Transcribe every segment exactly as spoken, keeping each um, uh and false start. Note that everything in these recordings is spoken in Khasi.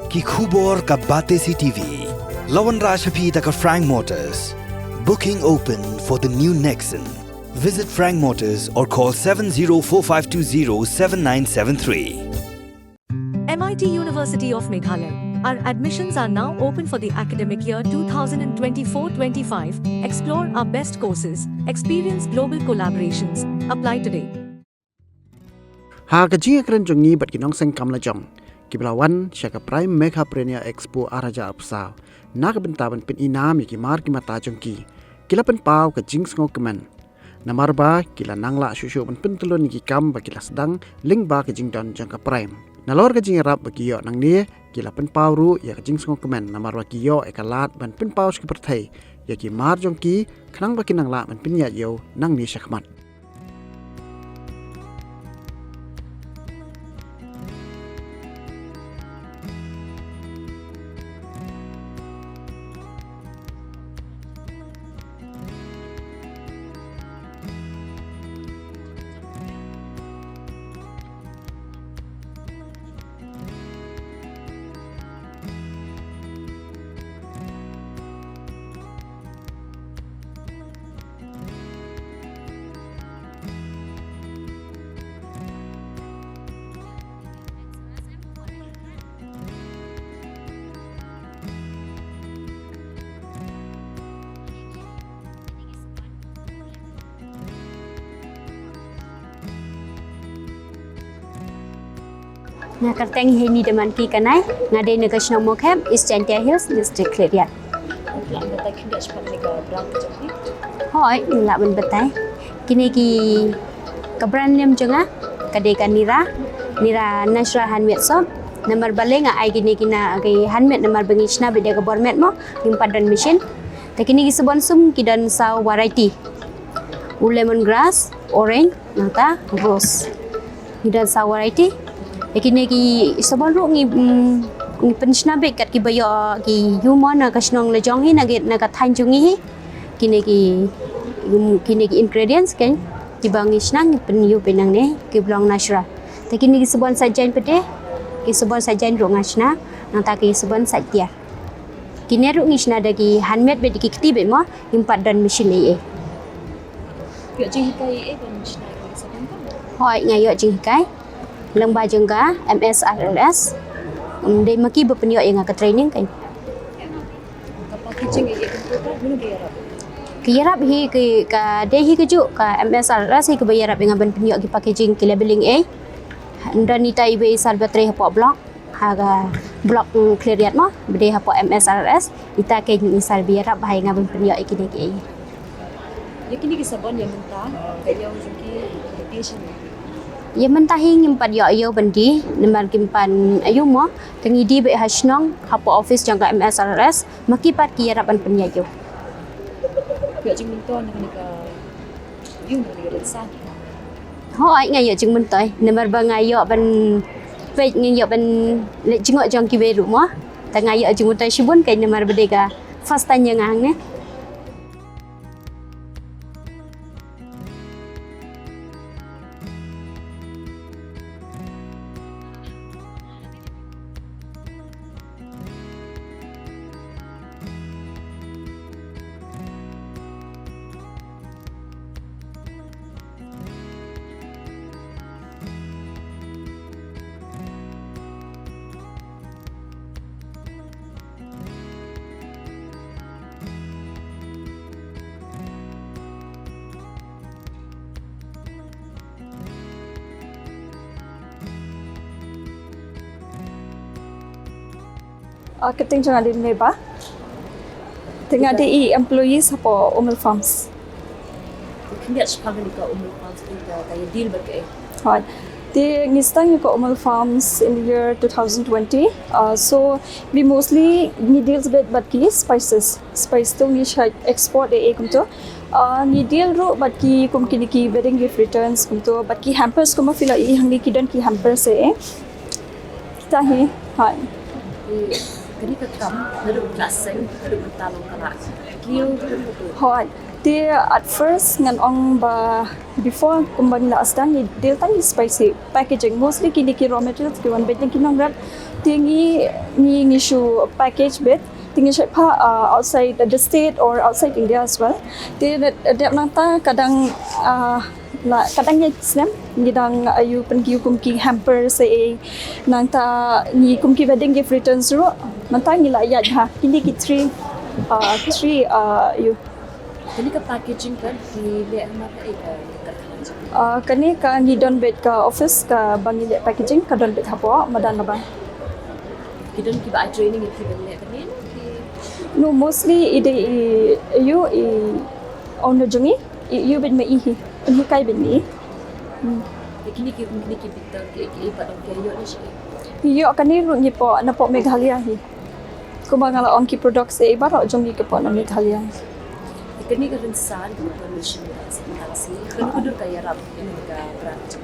Ki khubor ka Batesi T V. La wanrah sha phi da ka Frank Motors. Booking open for the new Nexon. Visit Frank Motors or call seven zero four five two zero seven nine seven three. M I T University of Meghalaya. Our admissions are now open for the academic year two thousand twenty-four twenty-five. Explore our best courses, experience global collaborations. Apply today. Ha ka jingïakren jong ngi bad ki nongseng kam lajong kiba la wan sha ka Prime Megha Premier Expo ar hajar arphew saw, na ka bynta ban pynïainam ïa ki mar ki mata jong ki, ki la pynpaw ka jingsngewkmen. Namar ba ki la nang lah shuh shuh ban pyntyllun ïa ki kam ba ki la sdang lyngba ka jingdon jong ka Prime. Nalor ka jingïarap ba ki ïoh nangne, ki la pynpaw ruh ïa ka jingsngewkmen namar ba ki ïoh ïa ka lad ban pynpaw sha ki pyrthei ïa ki mar jong ki, khnang ba kin nang lah ban pynïaid ïew nangne shakhmat. Nga kyrteng Heini Demanki Kanai, nga dei na ka shnong Mawkhep, East Jaintia Hills, District Khliehriat. Lah ban batai khyndiat shaphang kane ka brand ka jong phi? Hooid, lah ban batai. Kine ki, ka brand name jong nga ka dei ka Nira, Nira Natural Handmade Soap. Namar balei nga ai kine ki na ki handmade, namar ba ngi shna beit da ka bor met mo, ngim pat don machine. Te kine ki sabon sum ki don saw variety. U lemon grass, orange, nangta rose. Ngi don saw variety. Ïa kine ki sabon ruh ngi, mm, ngi pynshna beit kat kiba ïoh ki ïew mo na ka shnong lajong hi, na ka, na ka thaiñ jong ngi hi. Kine ki, mm, kine ki ingredients kan kiba ngi shna ngi pynïoh beit nangne, kiba long natural. Te kine ki sabon sait jaiñ pat de, ki sabon sait jaiñ ruh nga shna, nangta ki sabon sait tiar. Kine ruh ngi shna da ki handmade beit, da ki kti beit mo, ngim pat don machine ei ei. Ïoh jinghikai ei ei ban shna ïa ki sabon ka? Hooid, nga ïoh jinghikai lyngba jong ka M S R L S. Ym dei ma ki ba pynïoh ïa nga ka training kan. Ka packaging ei ei kumto ka, mano ba ïarap? Ka ïarap hi ka, ka dei hi kajuh ka M S R L S hi kaba ïarap ïa nga ban pynïoh ki packaging, ki labeling ei. Don ita iwei i sar ba trei hapoh block. Ha ka block, mm, Khliehriat mo, ba dei hapoh M S R L S, ita kein i sar ba ïarap ba ha ïa nga ban pynïoh ïa kine kiei. Ïa kine ki sabon ïa mynta, ka ïew jong ki, ki dei shano? Ïa mynta hi ngim pat ïoh ïew ban die, namar kim pat ïoh mo, ka ngi die beit ha shnong, hapoh office jong ka M S R L S, ma ki pat ki ïarap ban pynïaid ïew. Ïoh jingmyntoi na kane ka Hooid, nga ïoh jingmyntoi. Namar ba nga ïoh ban peit, nga ïoh ban leit jngoh jong kiwei ruh mo. Te nga ïoh jingmyntoi shibun kein namar ba dei ka first time ïa nga hangne. Ah, ka kyrteng jong nga dei Neba. Te nga dei i employees hapoh Umul Farms. Khyndiat shaphang kane ka Umul Farms, ka, ka ïa deal bad kaei? Hooid. Te ngi sdang ïa ka Umul Farms in the year two thousand twenty. Ah, so we mostly ngi deal beit bad ki spices. Spice to ngi shait export ei ei kumto. Ah, ngi deal ruh bad ki kum kine ki wedding gift returns kumto, bad ki hampers kumba phi la ïohi hangne ki don ki hampers ei ei. Kita hi, hooid. Kane ka kam naduh ka seng, naduh mynta long ka la kiew kumno to? Hooid. Te at first ngan ong ba before kumba ngi la sdang ngi deal tang ïa ki spice packaging, mostly kine ki raw materials ki wan beit na ki nongrep. Te ngi, ngi, ngi shu package beit, te ngi shait phah, uh, outside the state or outside India as well. Te dep, dep nangta ka dang, uh, la, ka dang ïaid snem, ngi dang, uh, ïoh pynkiew kum ki hamper sa ei. Nangta ngi kum ki wedding gift returns ruh, mynta ngi la ïaid ha kine ki three, uh, three, uh, ïoh. Kane ka packaging ka ngi leh ha ma ka ei ka, ka, ka, uh, kane ka ngi don beit ka office kaba ngi leh packaging ka don beit hapoh madan Labang. Ki don kiba ai training ïa ki ban leh kane ne ki? No, mostly i dei i, ïoh i owner jong ngi, i ïoh beit ma i hi, i hikai beit ma i. Hmm. Ïa kine ki, kine ki bynta ki, ki, i pat ong ki ïoh na shi? Ïoh kane ruh ngi poi napoh Meghalaya hi. Kumba nga la ong ki products ei baroh jong ngi ki poi na Meghalaya. Kane ka rynsan kaba pynmynshwa ka sih, kane ka dur ka ïarap ïa ka brand.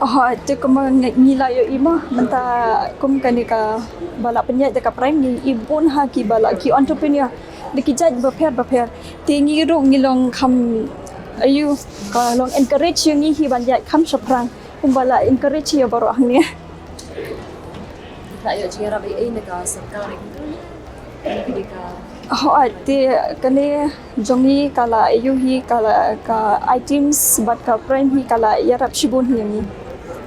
Oh, te kumba ngi, ngi la ïohi mo, mynta kum kane kaba la pynïaid da ka Prime ngi i bun ha kiba la ki entrepreneur da ki jait bapher bapher. Te ngi ruh ngi long kham, ïoh, ka long encourage ïa ngi hi ban ïaid kham shaphrang kumba la encourage ïa baroh hangne. Ka ïoh jingïarap ei ei na ka sorkar ei ei ka. Hooid, te kane jong ngi ka la ïoh hi ka la ka items bad ka Prime hi ka la ïarap shibun hi ïa ngi.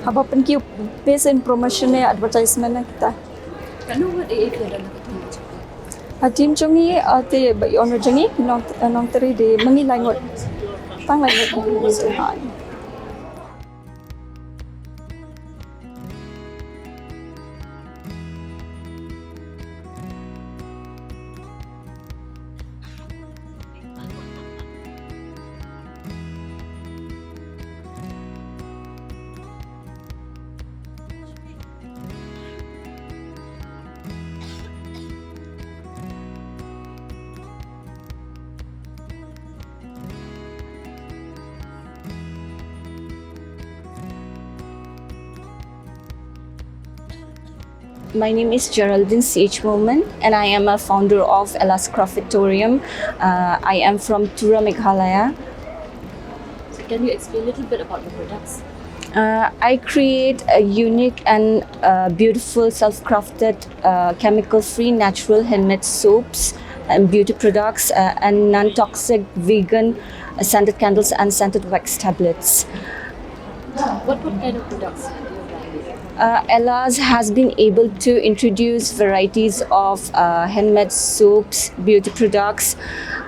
Haba pynkiew based on promotion ne advertisement na kita. Katno ngut ei ei phi don ha ka team? Ha team jong ngi, ah, te ba i owner jong ngi, nong, nongtrei de ma ngi lai ngut. Tang lai ngut. Hooid. My name is Geraldine C H Momin, and I am a founder of Ella's Craftorium. Uh, I am from Tura, Meghalaya. So can you explain a little bit about your products? Uh, I create a unique and, uh, beautiful self-crafted, uh, chemical-free natural handmade soaps and beauty products, uh, and non-toxic vegan, uh, scented candles and scented wax tablets. What, what kind of products do you make? Uh, Ella's has been able to introduce varieties of, uh, handmade soaps, beauty products,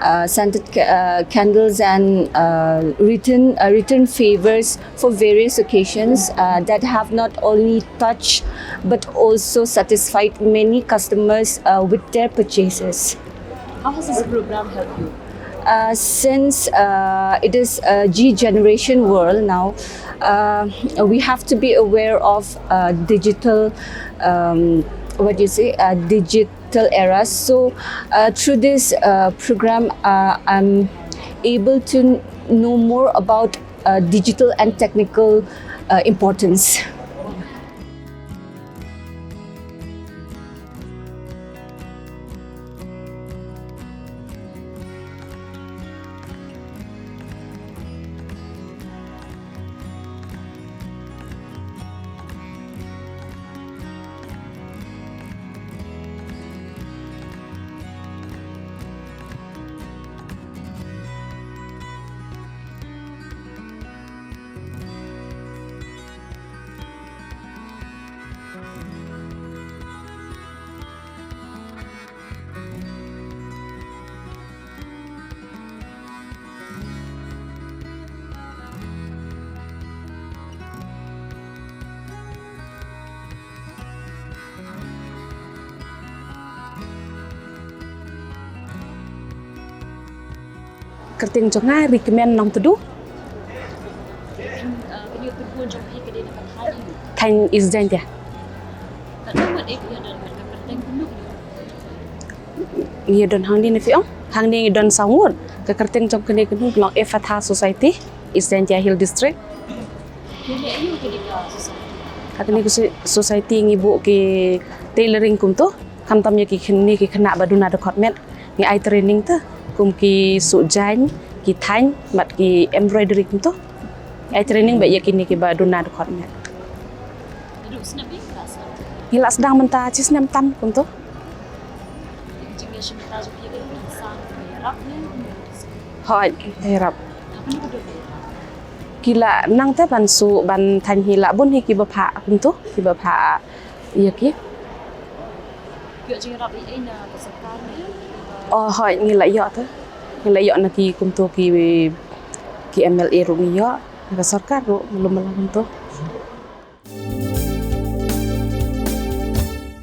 uh, scented ca-, uh, candles, and, uh, written, uh, written favors for various occasions, uh, that have not only touched but also satisfied many customers, uh, with their purchases. How has this program helped you? Uh, since, uh, it is a G generation world now, uh, we have to be aware of, uh, digital, um, what do you say, uh, digital era. So, uh, through this, uh, program, uh, I'm able to know more about, uh, digital and technical, uh, importance. Kyrteng jong nga Rikmen Nongtdu. Thaiñ East Jaintia. Ngi don hangne ne phi ong, hangne ngi don saw ngut. Ka kyrteng jong kane ka kynhun ka long Ephphatha Society, East Jaintia Hills District. Ha kane ka so-, society ngi buh ki tailoring kumto, khamtam ïa ki khynnah, ki khynnah ba duna dkhot met. Ngi ai training te kum ki suh jaiñ, ki thaiñ bad ki embroidery kumto. Ngi ai training bad ïa kine kiba duna dkhot met. Ngi la sdang mynta chi snem tam kumto. Hoi, ïarap. Ki la nang te ban su ban thaiñ hi la bun hi kiba phah kumto, kiba phah ïa ki. Oh, hoi, ngi la ïoh te. Ngi la ïoh na ki kumto ki, ki M L A ruh ngi ïoh, na ka sorkar ruh, malum malang kumto.